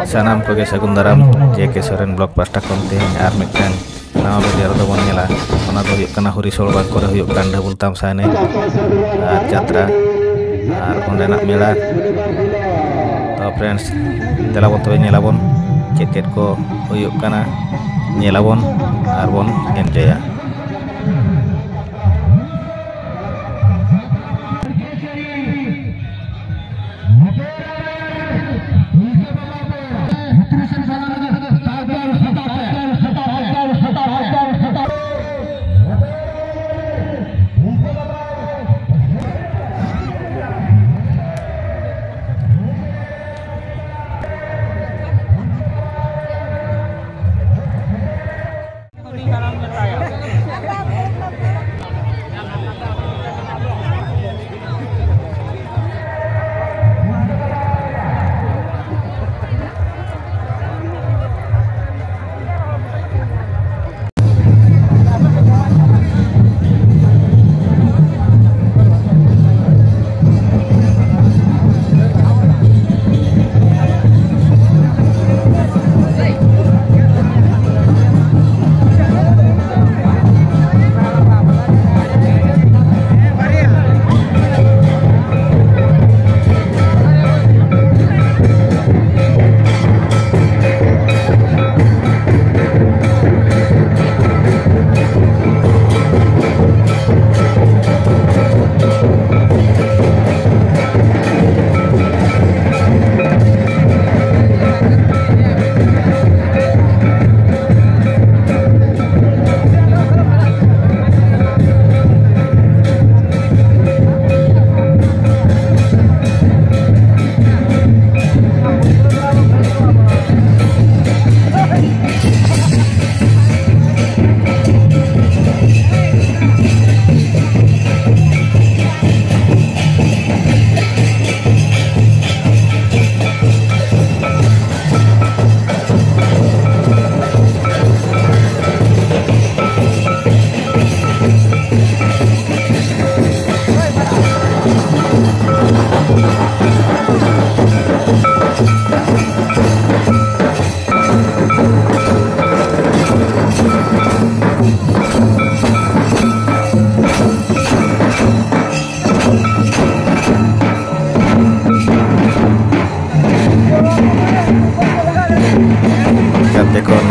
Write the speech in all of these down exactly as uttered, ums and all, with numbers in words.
ᱥᱟᱱᱟᱢ ᱠᱚᱜᱮ ᱥᱟᱹᱜᱩᱱ ᱫᱟᱨᱟᱢ᱾ ᱡᱮ ᱠᱮ ᱥᱚᱨᱮᱱ ᱵᱞᱚᱜ ᱯᱟᱦᱴᱟ ᱠᱷᱚᱱ ᱛᱮᱦᱮᱧ ᱟᱨ ᱢᱤᱫᱴᱟᱝ ᱱᱟᱣᱟ ᱵᱷᱤᱰᱤᱭᱳ ᱨᱮᱫᱚ ᱵᱚᱱ ᱧᱮᱞᱟ᱾ ᱚᱱᱟ ᱫᱚ ᱦᱩᱭᱩᱜ ᱠᱟᱱᱟ ᱦᱩᱨᱤᱥᱳᱲ ᱵᱟᱸᱫᱽ ᱠᱚᱨᱮ ᱦᱩᱭᱩᱜ ᱠᱟᱱ ᱰᱷᱟᱹᱵᱩᱞ ᱛᱟᱢᱥᱟ ᱮᱱᱮᱡ ᱟᱨ ᱡᱟᱛᱨᱟ ᱟᱨ ᱚᱸᱰᱮᱱᱟᱜ ᱢᱮᱞᱟ᱾ ᱛᱚ friends, ᱫᱮᱞᱟ ᱵᱚᱱ ᱛᱚᱵᱮ ᱧᱮᱞᱟᱵᱚᱱ ᱪᱮᱫ ᱪᱮᱫ ᱠᱚ ᱦᱩᱭᱩᱜ ᱠᱟᱱᱟ, ᱧᱮᱞᱟᱵᱚᱱ ᱟᱨ ᱵᱚᱱ ᱮᱱᱡᱚᱭᱟ᱾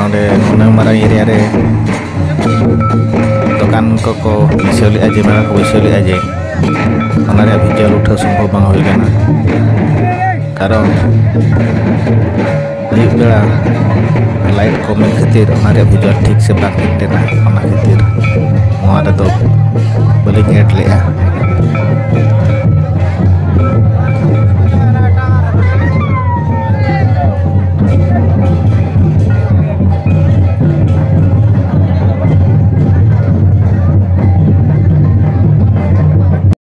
ᱱᱚᱰᱮ ᱩᱱᱟᱹᱜ ᱢᱟᱨᱟᱝ ᱮᱨᱤᱭᱟ ᱨᱮ ᱫᱚᱠᱟᱱ ᱠᱚᱠᱚ ᱵᱟᱹᱭᱥᱟᱹᱣ ᱞᱮᱫᱼᱟ, ᱡᱮ ᱢᱮᱞᱟ ᱠᱚ ᱵᱟᱹᱭᱥᱟᱹᱣ ᱞᱮᱫᱼᱟ, ᱡᱮ ᱚᱱᱟ ᱨᱮᱭᱟᱜ ᱵᱷᱤᱡᱩᱣᱟᱞ ᱩᱴᱷᱟᱹᱣ ᱥᱚᱢᱵᱷᱚᱵ ᱵᱟᱝ ᱦᱩᱭ ᱞᱮᱱᱟ᱾ ᱠᱟᱨᱚᱱ ᱟᱹᱭᱩᱵ ᱵᱮᱲᱟ ᱞᱟᱭᱤᱴ ᱠᱚᱢ ᱮᱱ ᱠᱷᱟᱹᱛᱤᱨ ᱚᱱᱟ ᱨᱮᱭᱟᱜ ᱵᱷᱤᱡᱩᱣᱟᱞ ᱴᱷᱤᱠ ᱥᱮ ᱵᱟᱝ ᱦᱮᱡ ᱞᱮᱱᱟ, ᱚᱱᱟ ᱠᱷᱟᱹᱛᱤᱨ ᱱᱚᱣᱟ ᱨᱮᱫᱚ ᱵᱟᱹᱞᱤᱧ ᱮᱰ ᱞᱮᱫᱼᱟ᱾